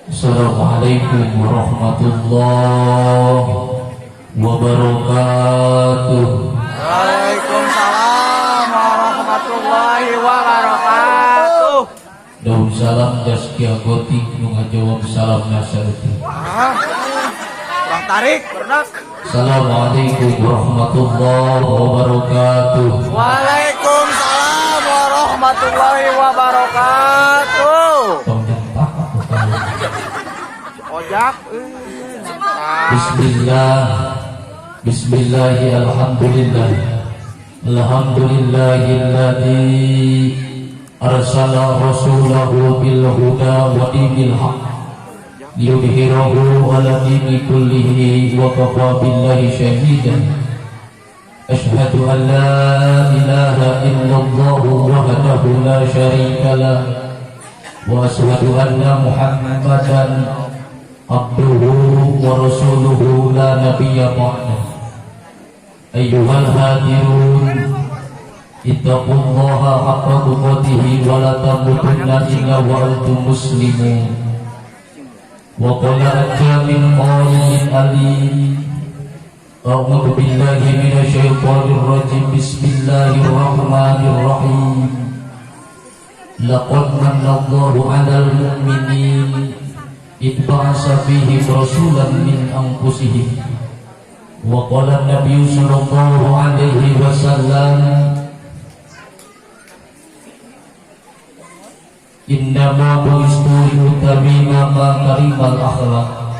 Assalamualaikum warahmatullahi wabarakatuh. Waalaikumsalam warahmatullahi wabarakatuh. Daun salam Zaskia Gotik nu ngajawab salam saeutik. Ah, kurang tarik, bernak. Assalamualaikum warahmatullahi wabarakatuh. Waalaikumsalam warahmatullahi wabarakatuh. Tong nyentak atuh kalau. Ojak. Bismillah. Bismillahi, alhamdulillah. Alhamdulillahilladzi arsala rasulahu bil huda wa dinil haq liyudhhirahu ala dini kullihi wa kafa billahi shahidan. Ashhadu an la ilaha illallah wahdahu la syarika lah wa ashhadu anna Muhammadan abduhu wa rasuluhu la nabiyya ba'dah. Ayyuhal hadirun, ittaqullaha haqqa tuqatih wa la tamutunna illa wa antum muslimun. Wa qala azza min qailin alim. A'udzu billahi minasyaitonir rajim. Bismillahirrahmanirrahim. Laqad manna Allahu 'alal mu'minin id ba'atsa fihim rasulan min anfusihim. Wa qala an-nabiy sallallahu alaihi wasallam, innama bu'istu liutammima makarimal akhlaq.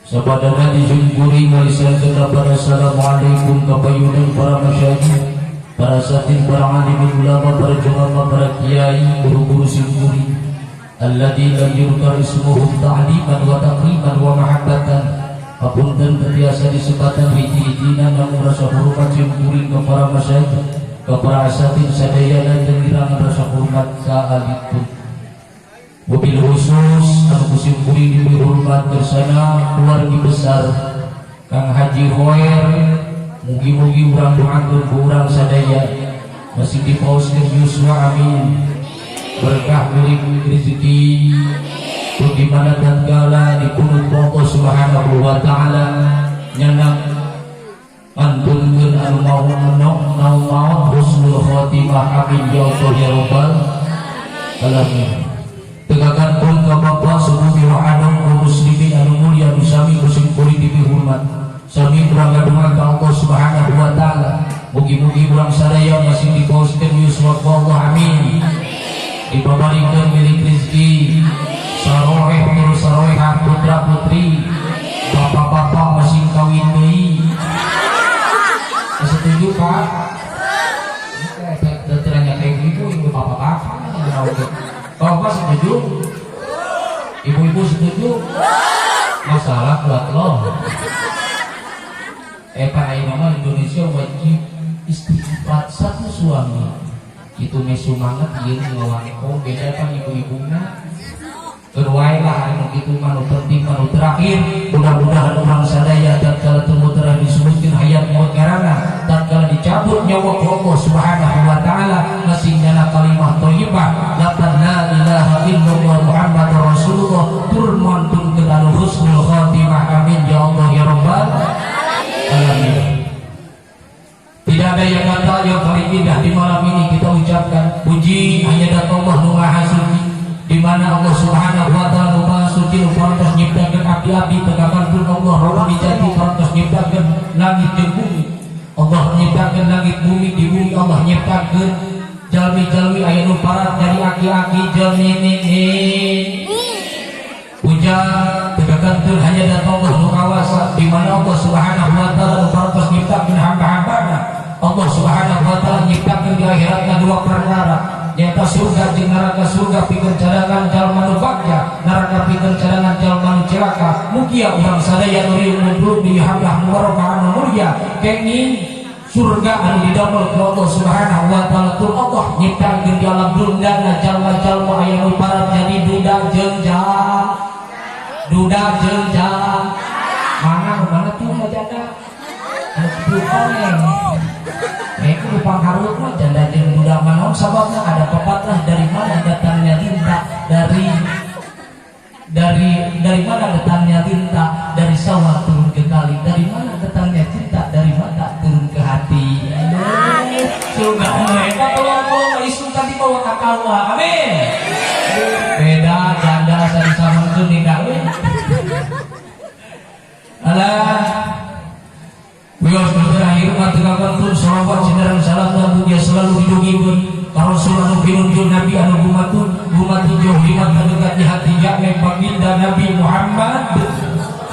Sabadana dijungkuri ngalisan kepada assalamualaikum kapayunan para masyayikh, para asatidz, para alimin ulama, para jamaah, para kiai, guru-guru simkuri alladzi lam yurkar ismuhum ta'liman wa takriman wa mahabbatan. Hapunten tetiasa disebatan hiji-hijina, namun rasa hormat simkuring ke para masyayikh, ke para asatidz sadayana dan girangan rasa hormat saalit. Wabil khusus anu ku simkuring diberi hormat bersama keluarga besar Kang Haji Khoer, mugi-mugi urang doakeun ku urang sadaya masih dipaoskeun yuswa, amin, berkah milik rezeki pun di mana tatkala dipunut Allah Subhanahu wa taala nyanak antunkeun anu mau anu mau husnul khotimah, amin ya Allah ya rabbal alamin. Tegakan pun ka bapak sepuh anum kaum muslimin anu mulia anu sami ku simkuring dipihormat, sami urang ngadonga ka Allah Subhanahu wa taala, mugi-mugi urang sadaya masih dipaoskeun yuswa ku Allah, amin, dipabarikeun milik rezeki saroeh terus saroehah putra putri, bapak-bapak masih kawin deui. Setuju, Pak? Ternyata ibu-ibu, ibu, bapak-bapak, bapak setuju, ibu-ibu setuju, masalah buat lo. Pak, ayo nama Indonesia wajib istri empat satu suami itu mesumanget ieu ngawangkong beda kan ibu-ibuna. Keruai lah anu kitu mah, nu penting mah nu terakhir, mudah-mudahan urang sadaya tatkala temu telah disebutkeun hayat maut ngarana tatkala dicabut nyawa ku Allah Subhanahu wa taala masih nyana kalimah thayyibah lafaz la ilaha illallah Muhammadur Rasulullah tur mantunkeun anu husnul khatimah, amin ya Allah ya rabbal alamin. Tidak ada yang kata yang paling indah di malam ini kita ucapkan puji hanya datang Allah nu Maha Suci, di mana Allah Subhanahu wa taala nu Maha Suci nu parantos nyiptakeun abdi-abdi. Tegakan pun Allah Rabbul Jati parantos nyiptakeun langit jeung bumi. Allah nyiptakeun langit bumi, di bumi Allah nyiptakeun jalmi-jalmi aya nu parat dari aki-aki jalmi nini. Puja tegakan pun hanya datang Allah nu kawasa, di mana Allah Subhanahu wa taala nu parantos nyiptakeun hamba-hambana. Allah Subhanahu wa taala nyiptakeun di akhiratna dua perkara, nyata surga jeung neraka. Surga pikeun cadangan jalma nu bagja, neraka pikeun cadangan jalma nu cilaka. Mugia urang sadaya nu riung ngumpul di hablah mubarokah anu mulia kenging surga anu didamel ku Allah Subhanahu wa taala. Tur Allah nyiptakeun di alam dunia jalma-jalma aya nu parat jadi duda jeung jang, duda jeung jang. Mana mana tuh janda anu kitu koneng. Itu pangharut mah janda jeung duda mah. Naon sababna? Ada pepatah, dari mana datangnya tinta? Dari Dari mana datangnya lintah? Dari sawah turun ke kali. Dari mana datangnya cinta? Dari mata turun ke hati. Aduh, suka mereka kalau isukan dibawa ke kawah. Amin. Beda janda sari sama nikah we. Alah. Wios terakhir mah teu pun sholawat sinareng salam dan dia selalu didugikeun ka Rasul anu pinuntun, Nabi anu gumatun gumati jauh di mata, dekat di hati, yakni baginda Nabi Muhammad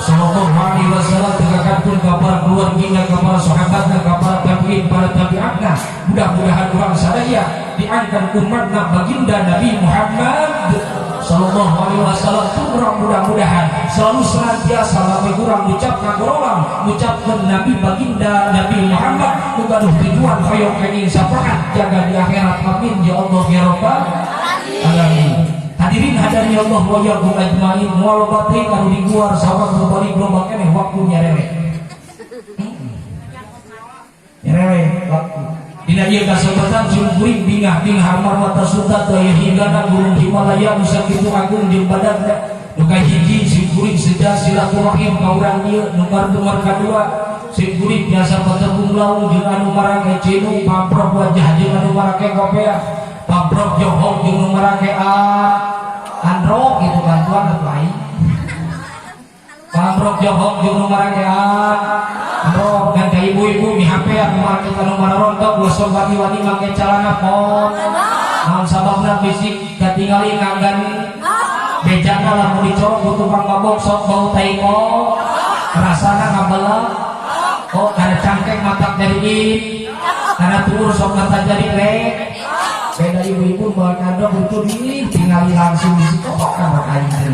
sallallahu alaihi wasallam, teu ka para keluargina, ka para sahabatna, ka para tabi'in, para tabi'atna. Mudah-mudahan urang sadaya diangkat umatna baginda Nabi Muhammad sallallahu alaihi wasallam. Urang mudah-mudahan selalu senantiasa lami urang ngucap ngagorolang ngucapkeun Nabi, baginda Nabi Muhammad, nu gaduh tujuan hoyong kenging syafaat jaga di akhirat. Amin ya Allah ya rabbal alamin. Hadirin hadani Allah wa iyyakum ajmain, moal loba teuing anu diguar, sawat nu balik loba keneh, waktu nyarere nyarere waktu. Dina ieu kasempatan simkuring bingah-bingah marwata sultan teu aya hinggana gunung Himalaya nu sakitu agung jeung badanna. Nu kahiji, simkuring seja silaturahim ka urang ieu. Nu nomor kadua, simkuring biasa patepung laung jeung anu marake cinu, pamprok wajah jeung anu marake kopea, pamprok johong jeung nu marake androk gitu, bantuan atuh aing, pamprok johong jeung nu marake androk. Dan ka ibu-ibu mihapean make anu mararontok, gosok wani-wani make calana pon. Naon sababna? Bisi katingali ngagan bejana, lamun dicorok ku tukang mabok sok bau tai kok rasana ngabelak. Oh, karena cangkeng matak jadi in, karena tuur sok mata jadi rek. Beda ibu-ibu bawa kandok itu di tinggali langsung di situ kok kan aing teh.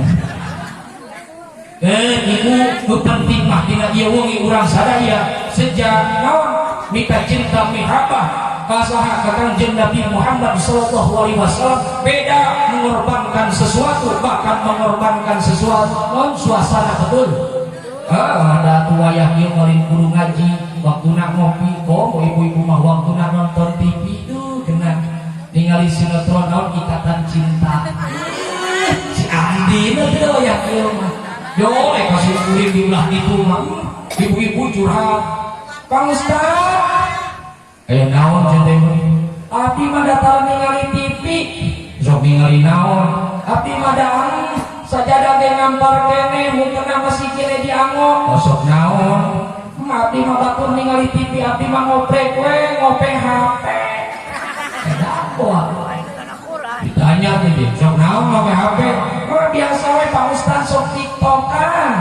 Eh, ibu, nu penting mah dina ieu wengi urang sadaya sejak naon mika cinta mihabah ka saha? Ka Kangjeng Nabi Muhammad sallallahu alaihi wasallam. Beda mengorbankan sesuatu, bahkan mengorbankan sesuatu non suasana, betul. Ah, ada tua yang ieu paling kudu ngaji, waktuna ngopi. Kok ibu-ibu mah waktuna nonton TV tuh kena ningali sinetron naon, Ikatan Cinta. Eh, si Andi nu teu wayah ieu mah. Yo, rek kasih kuring di ulah itu mah. Ibu-ibu curhat. Kang Ustaz. Eh, naon cenah? Abdi mah datang ningali TV. Sok ningali naon? Abdi mah daang sajadah ge ngampar keneh, mukena masih kene dianggo. Oh, sok naon? Abdi mah batur ningali TV, abdi mah ngoprek we, ngope HP. Edan ditanya nih, sok naon ngope HP? Oh, biasa we Pak Ustaz, sok TikTokan.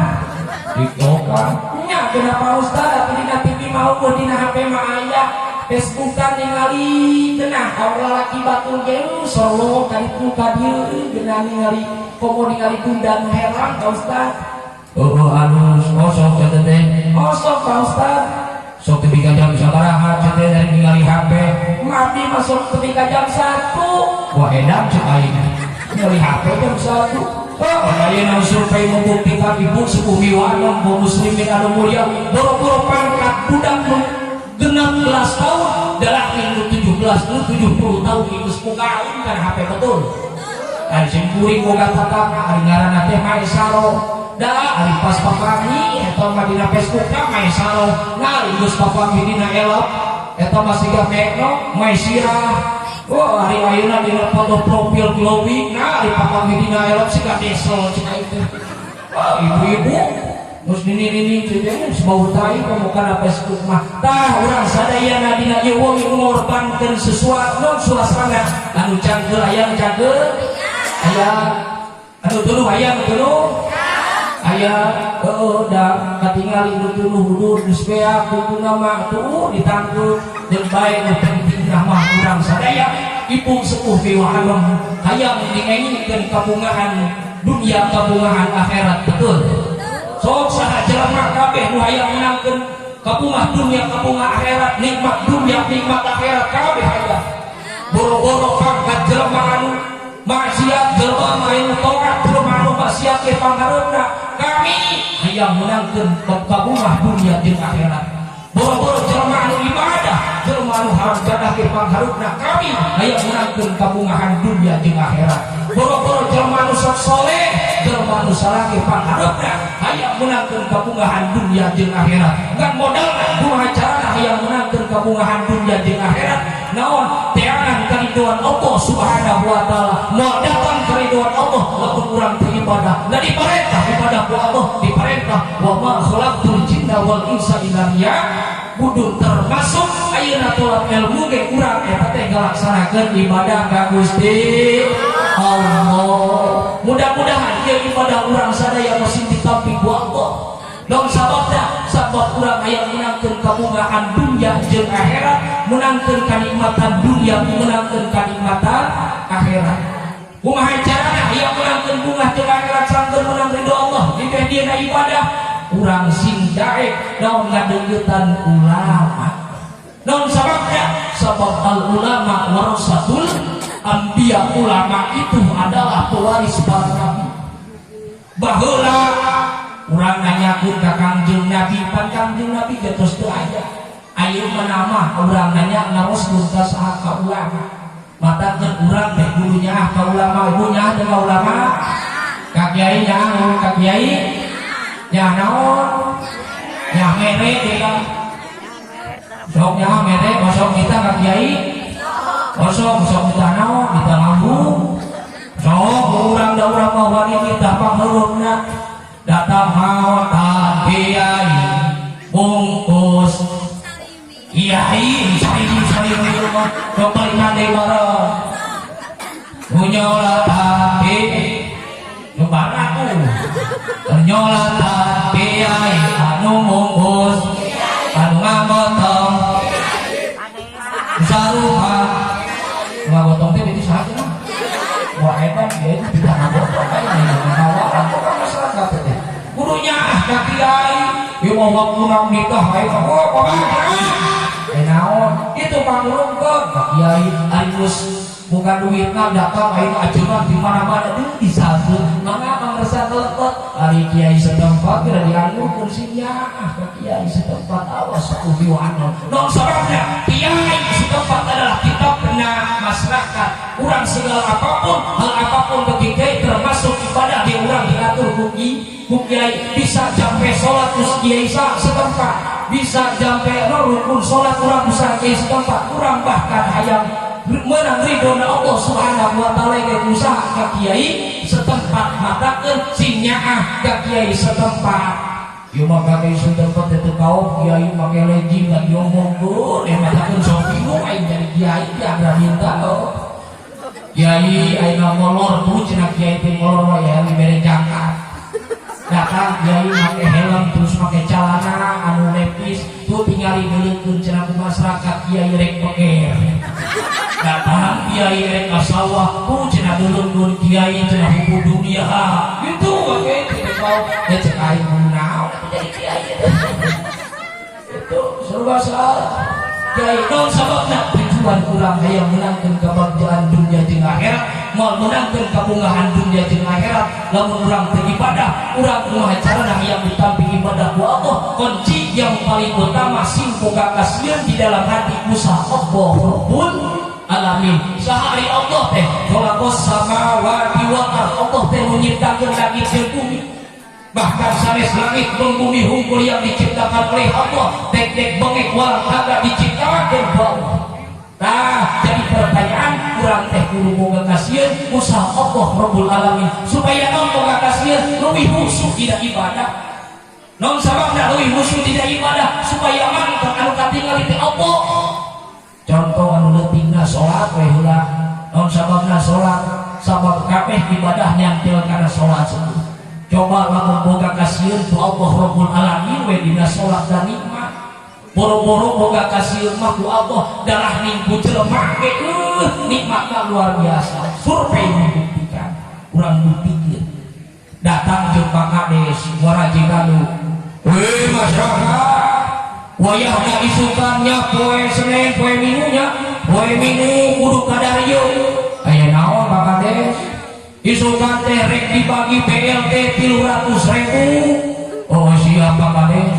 TikTokan? Nya kenapa Pak Ustaz, atuh dina TV mau dina HP mah aya. Facebookan ningali cenah kaum lalaki batur ge solo ka ditu ka dieu geuna ningali, komo ningali bunda nu herang, Pak Ustaz. Oh, alus. Oh, sok cenah teh. Oh, sok Pak Ustaz. Sok tepi ka jam sabaraha cenah teh dari ningali HP? Abdi masuk tepi ka jam 1. Wah, edan cek aing. Ningali HP jam 1. Oh, ayeuna survei membuktikan, ibu sepuh miwanon kaum muslimin anu mulia, boro-boro pangkat budak nu 16 tahun, dalam minggu 17 nu 70 tahun geus bogaeun kana HP, betul. Ari sing kuring boga tatangga, ari ngaranna teh Maesaro. Da ari pas papanggih eta mah dina Facebook na Maesaro. Nah, ari geus papanggih dina elop eta mah siga Mekno, Maesirah. Oh, ari ayeuna dina foto profil glowing, nah ari papanggih dina elop siga desel cek aing teh. Oh, ibu-ibu terus nini-nini ceuk bau tai kamu kana Facebook mah. Tah, urang sadayana dina ieu wengi ngorbankeun sesuatu non suasana anu cangkeul, aya nu cangkeul, aya anu tuluh, aya nu tuluh, aya. Heueuh, da katingali nu tuluh hudur geus beak kuduna mah tuh ditangkeul jeung bae. Nu penting mah urang sadaya, ibu sepuh miwahanom, hayang dingengingkeun kabungahan dunia, kabungahan akhirat, betul. Sok saha jelema kabeh nu hayang menangkeun kabungah dunia, kabungah akhirat, nikmat dunia, nikmat akhirat, kabeh hayang. Boro-boro pangkat jelema anu maksiat, jelema anu taat, jelema anu maksiat ge panghareupna kami hayang menangkeun kabungah dunia jeung akhirat. Boro-boro jelema anu ibadah, jelema anu haram jadah ge panghareupna kami hayang menangkeun kabungahan dunia jeung akhirat. Boro-boro jelema anu sok soleh, jelema anu salaki pangharepna hayang meunangkeun kabungahan dunya jeung akhirat. Ngan modalna kumaha carana hayang meunangkeun kabungahan dunya jeung akhirat? Naon? Teangan karidoan Allah Subhanahu wa taala. Moal datang karidoan Allah lamun urang teu ibadah. Da diperintah ibadah ku Allah, diperintah wa ma khalaqtul jinna wal insa illa liya'budun. Termasuk ayeuna tolak ilmu ge urang eta teh ngalaksanakeun ibadah ka Gusti Allah. Mudah-mudahan ieu ibadah urang sadaya masih ditampi ku Allah. Naon sababna? Sabab urang hayang meunangkeun kabungahan dunya jeung akhirat, meunangkeun kanikmatan dunya, meunangkeun kanikmatan akhirat. Kumaha carana hayang meunangkeun bungah jeung akhirat sangkeun meunang ridho Allah? Di dina ibadah urang sing daek naon ngadeukeutan ulama. Naon sababna? Sabab al ulama warasatul anbiya, ulama itu adalah pewaris para nabi. Baheula urang nanyakeun ka Kangjeng Nabi, pan Kangjeng Nabi ge tos teu aya. Ayeuna mah urang nanya naroskeun ka saha? Ka ulama. Matakeun urang teh kudu nyaah ka ulama, ibu nyaah teh ka ulama? Ka kiai nyaah, ka kiai nyaah naon? Nyaah mere kita. Sok nyaah mere, kosong kita ka kiai. Kosong, sok kita naon? Kita ngambung. Sok urang da urang mah wani kita pangheureup datang maotan kiai bungkus kiai sarimi sarimi rumah kembali deui bareng nyolatan kiai tuh nyolatan kiai anu mungkus anu ngagotong sarua ngagotong teh itu saha cenah. Wah, hebat dia itu tidak ngagotong aja ngawaan kok masyarakat teh kudunya ah ka kiai ieu mah waktuna nikah aing mah oh kumaha eh naon itu pangurungkeun ka kiai. Ari geus bukan duitna datang aing ajengan di mana-mana deui disambut mangga mangersa telepon. Ari kiai setempat kira dianggur kursinya ah ka kiai setempat awas sakubiwana. Naon sababna? Kiai setempat adalah kitab benar masyarakat urang. Segala apapun, hal apapun bagi kiai, termasuk ibadah di urang diatur ku kiai. Bisa jampe sholat terus kiai setempat, bisa jampe no rukun sholat urang bisa kiai setempat. Urang bahkan hayang menang ridho Allah Subhanahu wa taala ge usaha ka kiai setempat. Matakeun sing nyaah ka kiai setempat. Ieu mah ka kiai setempat teh kaum kiai make legging lagi diomongkeun eh matakeun sok bingung aing jadi kiai ya minta oh kiai aing ngolor tuh cenah kiai teh ngolor wae ya dibere jangka. Datang kiai make helm terus make celana anu lepis tuh tinggali deuleukeun cenah ku masyarakat kiai rek beger. Datang kiai rek ka sawah tuh cenah deuleukeun kiai cenah hukum dunia gitu oke tidak mau ya cek aing naon jadi kiai itu serba salah kiai. Naon sababna? Tujuan urang hayang meunangkeun kebahagiaan dunia jeung akhirat. Moal meunangkeun kabungahan dunia jeung akhirat lamun urang teu ibadah. Urang kumaha carana hayang ditampi ibadah ku Allah? Kunci yang paling utama sing boga kasieun di dalam hati usaha Allah Rabbul Alamin. Saha ari Allah teh? Khalaqas samawati wal ardh. Allah teh nu nyiptakeun langit jeung bumi. Bahkan sanes langit jeung bumi hungkul yang diciptakan oleh Allah, tek-tek bengek wal kagak diciptakan ku Allah. Nah, jadi pertanyaan urang teh kudu boga kasieun usaha Allah Rabbul Alamin supaya naon? Boga kasieun leuwih khusyuk dina ibadah. Naon sababna leuwih khusyuk dina ibadah? Supaya mantep anu katingali teh Allah. Contoh anu leutikna salat we heula. Naon sababna salat? Sabab kabeh ibadah nyantil kana salat. Coba lamun boga kasieun ku Allah Rabbul Alamin we dina salat dan nikmat. Boro-boro boga kasieun mah ku Allah, darah minggu jelema ge nikmatna luar biasa. Survei membuktikan. Urang buktikan. Datang jeung Pak Kades Muara Jigalu. Weh masyarakat, wayahna isukannya poe Senin, poe Minggunya, poe Minggu kudu kadarieu. Aya naon Pak Kades? Isukan teh rek dibagi BLT 300.000. Oh siap Pak Kades.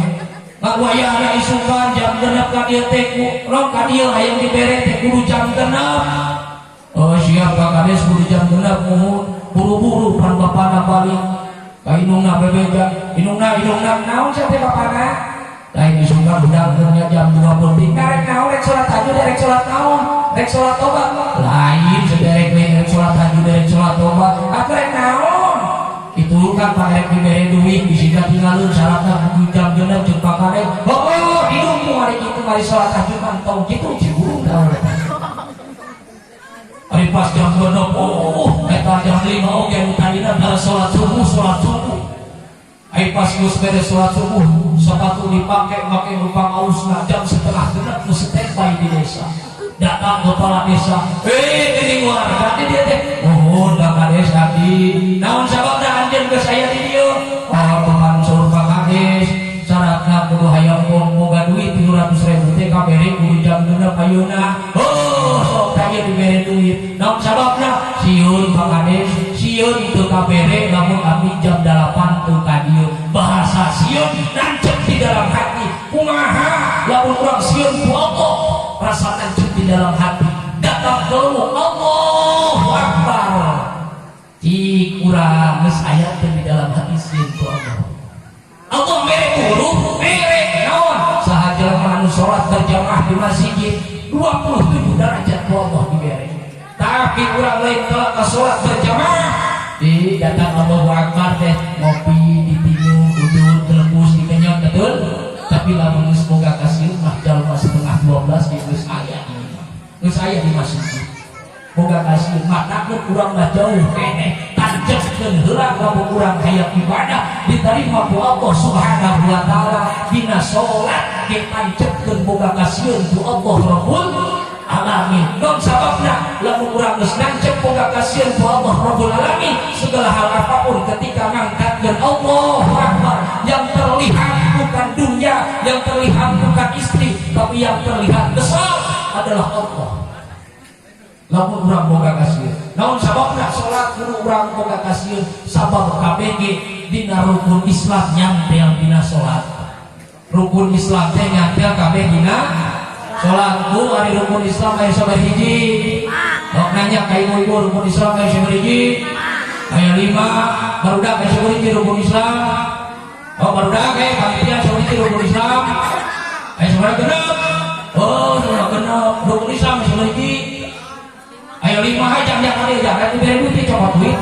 Wayahna isukan jam 6 ka dieu teh ku rong ka dieu hayang dibere teh kudu jam 6. Oh siap Pak Kades, kudu jam 6 muhun. Buru-buru pan bapana balik. Indungna bebeja, indungna, indungna, naon sia teh bapana? Lain disuka budakkeun jam 2 peuting. Rek naon, rek salat tahajud, rek salat naon? Rek salat tobat. Lain sederek rek salat tahajud, rek salat tobat. Atuh rek naon? Itu kan pangrek dibere duit bisi tinggalun syaratna kudu jam 6 jeung pakare. Oh, hidungmu hari kitu mari salat tahajud mah entong kitu ciburu. Ari pas jam 6, oh, eta jam 5 oge nu tadina pada salat subuh, salat subuh. Ari pas geus beres salat subuh, sepatu dipake, make nu pangausna, jam 5.30 nu standby di desa. Datang kepala desa, eh geuning warga di dia teh, mohon Bapak Kades abdi. Naon sababna anjeun geus aya di dieu? Oh, teman saur Pak Kades, syaratna kudu hayang boga duit 300.000 teh kabere kudu jam 6 ayeuna. Oh, sok tanya dibere duit. Naon sababna? Sieun Pak Kades, sieun teu kabere lamun abdi jam 8 teu ka dieu. Bahasa sieun nancep di dalam hati. Kumaha lamun urang sieun ku Allah, rasa nancep di dalam hati. Datang keluh Allahu Akbar. Cik urang geus aya teu di dalam hati sieun ku Allah. Allah mere guru, mere naon? Saha jelema anu salat berjamaah di masjid 27 derajat ku Allah dibere. Tapi urang lain telat ka salat berjamaah, di datang Allahu Akbar teh ngopi ditinju udud gelembus dikenyot, betul? Tapi lamun geus boga kasieun mah jalma 11.30 ge geus aya di imah. Geus aya di masjid. Boga kasieun mah takut urang mah jauh keneh. Tancepkeun heula lamun urang hayang ibadah diterima ku Allah Subhanahu wa taala dina salat ge tancepkeun boga kasieun ku Allah Rabbul Alamin. Non sababna lamun urang geus nancep boga kasieun ku Allah Rabbul Alamin, segala hal apapun ketika ngangkatkeun Allahu Akbar, yang terlihat bukan dunia, yang terlihat bukan istri, tapi yang terlihat besar adalah Allah. Lamun urang boga kasieun. Naon sababna salat kudu urang boga kasieun? Sabab KBG dina rukun Islam nyantel dina salat. Rukun Islam teh nyantel kabeh dina salat. Bu, ari rukun Islam aya sabaraha hiji? Sok nanya ka ibu-ibu, rukun Islam aya sabaraha hiji? Aya 5. Barudak aya sabaraha hiji rukun Islam? Oh, barudak panitia sabaraha hiji rukun Islam? Aya sabaraha genep? Oh, sabaraha genep. Rukun Islam sabaraha hiji? Ayo 5 aja, jangan kali jangan diberi duit, copot duit.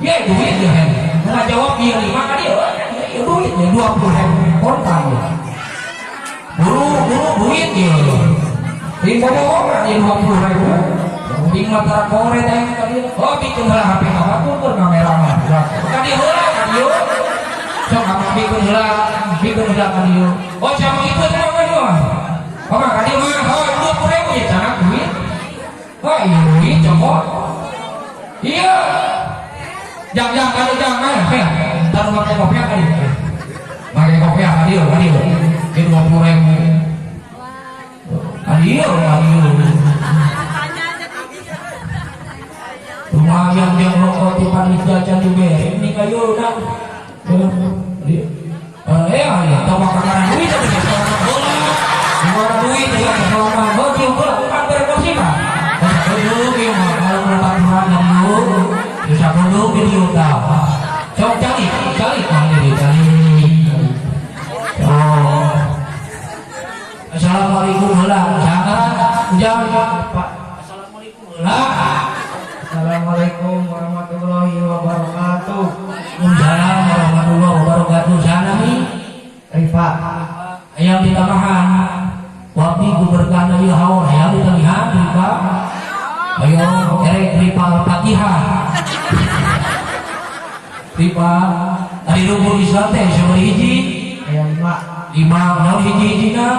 Ya duit ya. Nggak jawab dia 5 kali ya, ya duit ya 20.000 kontan ya. Buru buru duit ya. Lima bohongan ya 20.000. Lima tara kore teh kali. Oh, bikin heula HP mah tukur kamera mah. Kali heula kan yo. Sok kamu bikin heula, bikin heula kan yo. Oh, siapa itu teh kan yo. Oh, kali mah oh 20.000 ya cara duit. Wah, iya duit copot. Iya. Jangan jangan kali jangan. Eh, taruh pakai kopiah kali. Pakai kopiah kali kali. Ini 20.000. Kali kali. Lumayan yang rokok di panitia can dibere ini kayu dah. Eh, ya, tahu makanan duit tapi selama bola. Gimana duit ya selama oh cium bola kan berkursi mah. Dulu ieu mah kalau berapa dulu bisa dulu video tahu. Sok cari, cari mana dia cari. Oh. Assalamualaikum heula. Jangan jangan Pak. Assalamualaikum heula. Assalamualaikum warahmatullahi wabarakatuh. Waalaikumsalam warahmatullahi wabarakatuh. Sana nih Rifa. Hayang ditambahan. Wabi guberkana ieu haon hayang ditambahan Rifa. Ayo erek Rifa Al-Fatihah. Rifa ari rukun Islam teh sabaraha hiji? Aya 5. 5 naon hiji-hijina?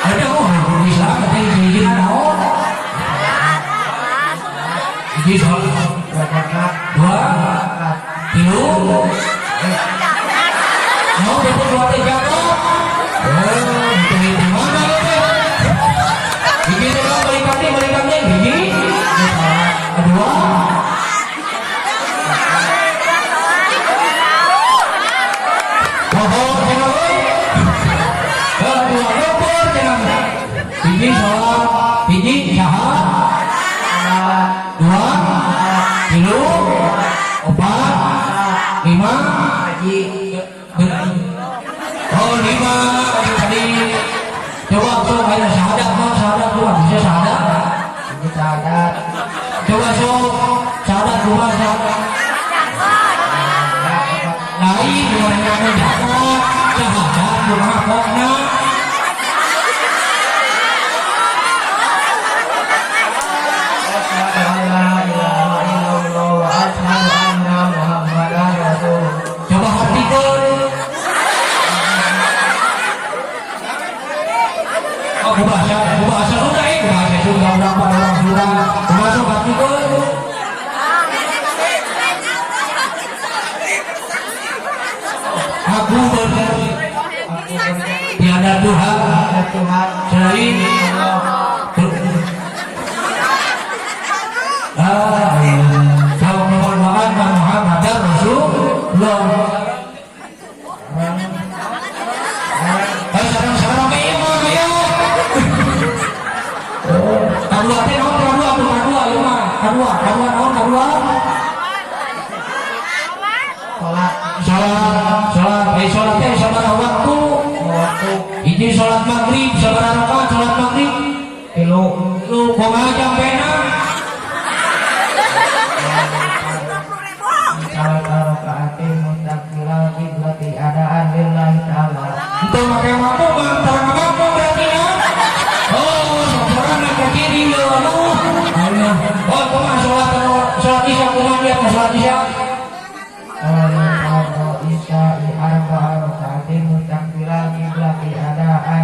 Ada oh rukun Islam teh hiji-hijina naon? Hiji salat, 2 zakat, 2 zakat, 3 mau betul 2 teh zakat. Oh, itu mana ya teh? Hiji teh bang, balik kaki, balik kaki, hiji, 2. Mohon jangan 2 lumpur jangan. Hiji sholat, hiji saha, 2, 3. Hiji. Oh, lima tadi. Coba tuh kayak syahadat mah, syahadat tuh bisa syahadat. Hiji syahadat. Coba sok syahadat dua syahadat. Lain dua yang jago syahadat dua pokna. Asyhadu an la ilaha illallah wa asyhadu anna Muhammadan rasulullah. Coba hatikan. Oh, bahasa Sunda eh, bahasa Sunda berapa orang Sunda. Masuk hatikan. Aku berjanji tiada Tuhan selain Allah. Muhammadar Rasulullah. Sarang-sarang kayak mah kayak. Kadua teh naon kadua tuh kadua ieu mah. Kadua, kadua naon kadua? Salat. Salat, salat, salat teh sabaraha waktu? Waktu. Hiji salat maghrib sabaraha rakaat salat maghrib? Tilu. Lu kumaha jampena? Salat rakaatin mustaqbilal qiblati adaan lillahi ta'ala. Untuk make mampu mah tara mampu berarti ya. Oh, sorangan ke kiri ya aduh. Allah. Oh, kumaha salat salat isya kumaha niat salat isya? Salat isya arba'a rakaatin mustaqbilal qiblati adaan.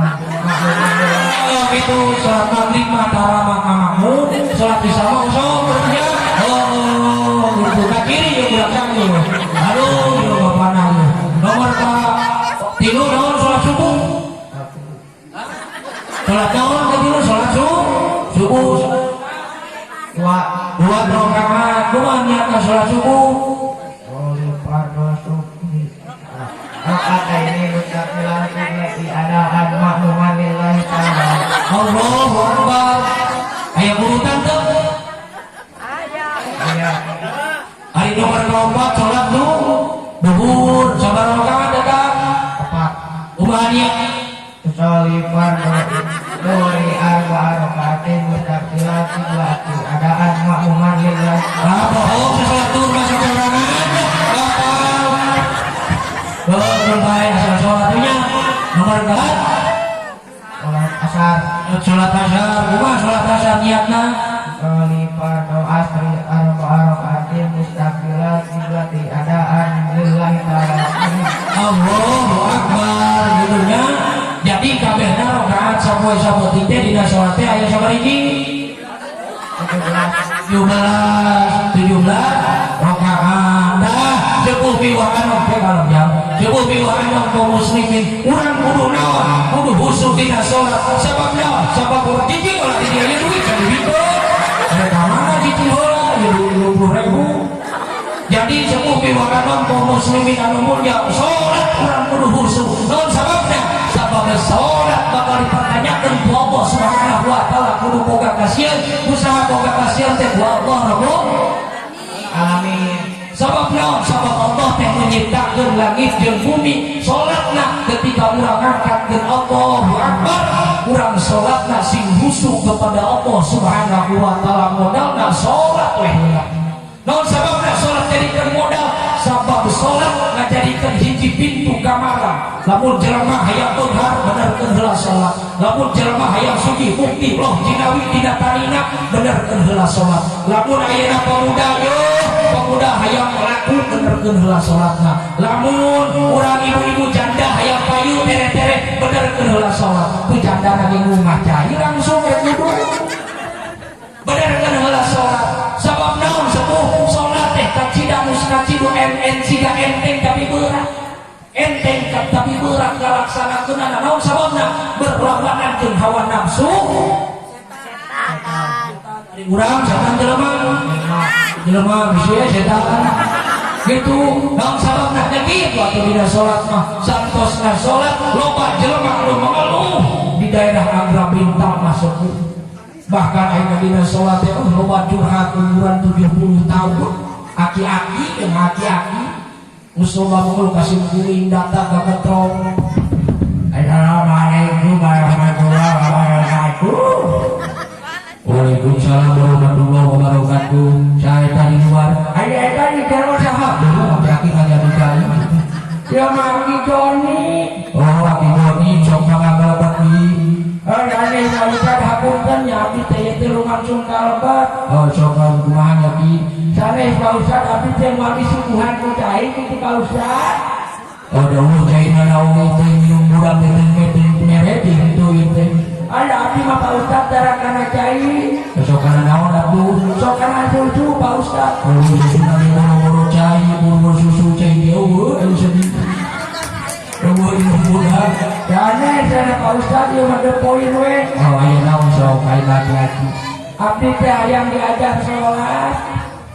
Oh, itu salat maghrib mah tara makamamu, salat isya mah usah berarti ya. Oh, gitu ke kiri ya belakang ya. Aduh, ya bapana ya. Nomor ka tilu naon salat subuh? Salat naon ka tilu salat subuh. Dua. Dua rakaat. Kumaha niatna salat subuh? Oleh fardu subuhi. Rakaat ini mustaqbilal qiblati adaan makmuman lillahi ta'ala. Allahu Akbar. Aya urutan teu? Aya. Ari nomor keempat salat duhur sabaraha rakaat eta? Opat. Kumaha niat? Sholli fardu duhri arba'a rakaatin mustaqbilal qiblati adaan makmuman lillahi. Ah, bohong salat duhur mah sorangan. Batal. Betul bae asal salatnya. Nomor keempat Salat asar. Salat asar, kumaha salat asar niatna? Sholli fardu asri arba'a rakaatin mustaqbilal qiblati adaan lillahi ta'ala. Allahu Akbar gitu nya. Jadi kabehna rakaat sapoe sapoe teh dina salat teh aya sabaraha hiji? 17. 17 rakaat. Dah sepuh piwaan oke kalau jam. Sepuh piwaan kaum muslimin urang kudu naon? Kudu khusyuk dina salat. Sabab naon? Sabab urang cicing ulah di dieu duit can dibikeun. Ada mana cicing heula ya 20.000. Jadi sepuh piwaan kaum muslimin anu mulia salat urang kudu khusyuk. Naon sababna? Sabab salat bakal dipertanyakan ku Allah Subhanahu wa taala kudu boga kasihan, usaha boga kasihan teh ku Allah Rabbul Alamin. Sabab naon? Sabab Allah teh menyiptakeun langit jeung bumi. Salatna ketika urang ngangkatkeun Allahu Akbar, urang salatna sing khusyuk kepada Allah Subhanahu wa taala, modalna salat we heula. Naon sababna salat jadikeun modal? Sabab salat ngajadikeun hiji pintu kamara. Lamun jelema hayang beunghar benerkeun heula salat. Lamun jelema hayang sugih bukti loh jinawi dina tanina benerkeun heula salat. Lamun ayeuna pemuda yo pemuda hayang laku benerkeun heula salatna. Lamun urang ibu-ibu janda hayang payu tere-tere benerkeun heula salat. Tu janda lagi ngungah cai langsung rek wudu. Benerkeun heula salat. Sabab naon sepuh salat teh kacida muskacidu en siga enteng tapi berat. Enteng tapi berat kalaksanakeunana. Naon sababna? Berlawanan jeung hawa nafsu. Setan. Urang setan jelema. Jelema bisi setan. Gitu, naon sababna teh kitu atuh dina salat mah. Santosna salat loba jelema anu mengeluh di daerah Agra Bintang masuk. Bahkan ayeuna dina salat teh loba curhat umuran 70 tahun. Aki-aki jeung aki-aki. Geus loba mah kasih kuring data kaketrong. Assalamualaikum warahmatullahi wabarakatuh. Waalaikumsalam warahmatullahi wabarakatuh. Saya tadi luar. Ada eta di jero saha? Dulu laki-laki hanya di kayu. Ya Maki Joni. Oh, Aki Joni sok mangga di. Oh, dani Pak Ustad, hapunten ya, abdi teh ieu teh lumangsung kalebet. Oh, sok kumaha nya, Ki? Sanes, Pak Ustad, abdi teh moal disuguhan ku cai kitu, Pak Ustad. Oh, dahulu cai na oge teh minum budak teh teh mere pintu ieu teh. Ada abdi mah, Pak Ustad, tara kana cai. Sok kana naon atuh? Sok kana susu, Pak Ustad. Oh, susu nami boro-boro cai, boro-boro susu cai ge eueuh anu sedih. Eueuh ieu budak. Sanes sana, Pak Ustad, ieu mah teu poin we. Oh, aya naon sok ai laki-laki? Abdi teh hayang diajar sholat.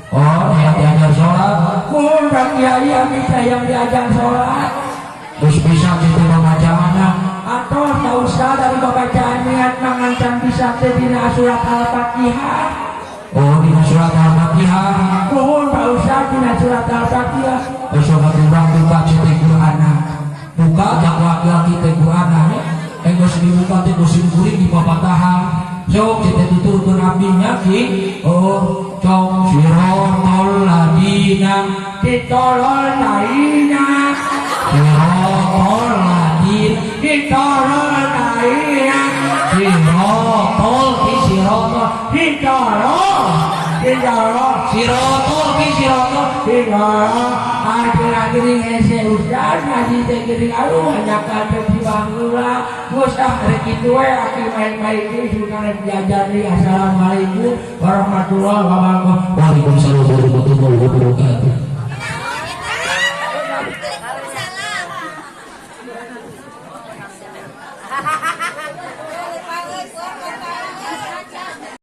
Oh, hayang diajar sholat. Mun, Pak Kiai, abdi teh hayang diajar sholat. Terus bisa gitu bacaanna? Atau Pak Ustad, dari babacaan niat mangancan bisa teh dina surat Al-Fatihah. Oh, dina surat Al-Fatihah. Nuhun, Pak Ustad, dina surat Al-Fatihah. Terus sobat urang buka cete Qur'ana. Buka jak laki-laki teh Qur'ana nya. Eh, geus dibuka teh ku kuring di papatahan. Sok cete tuturkeun abdi nya, Ki. Oh, cok sirotol ladina ditolol taina. Sirotol ladina ditolol taina. Sirotol ki sirotol. Ditolol, ditolol. Sirotol ki sirotol. Ditolol. Akhir-akhir hese, Ustaz, ngaji teh geuning, aduh, hanya kata dibangun. Geus ah, rek kitu we aki main-main deui, suka rek diajar deui. Assalamualaikum warahmatullahi wabarakatuh. Waalaikumsalam warahmatullahi wabarakatuh.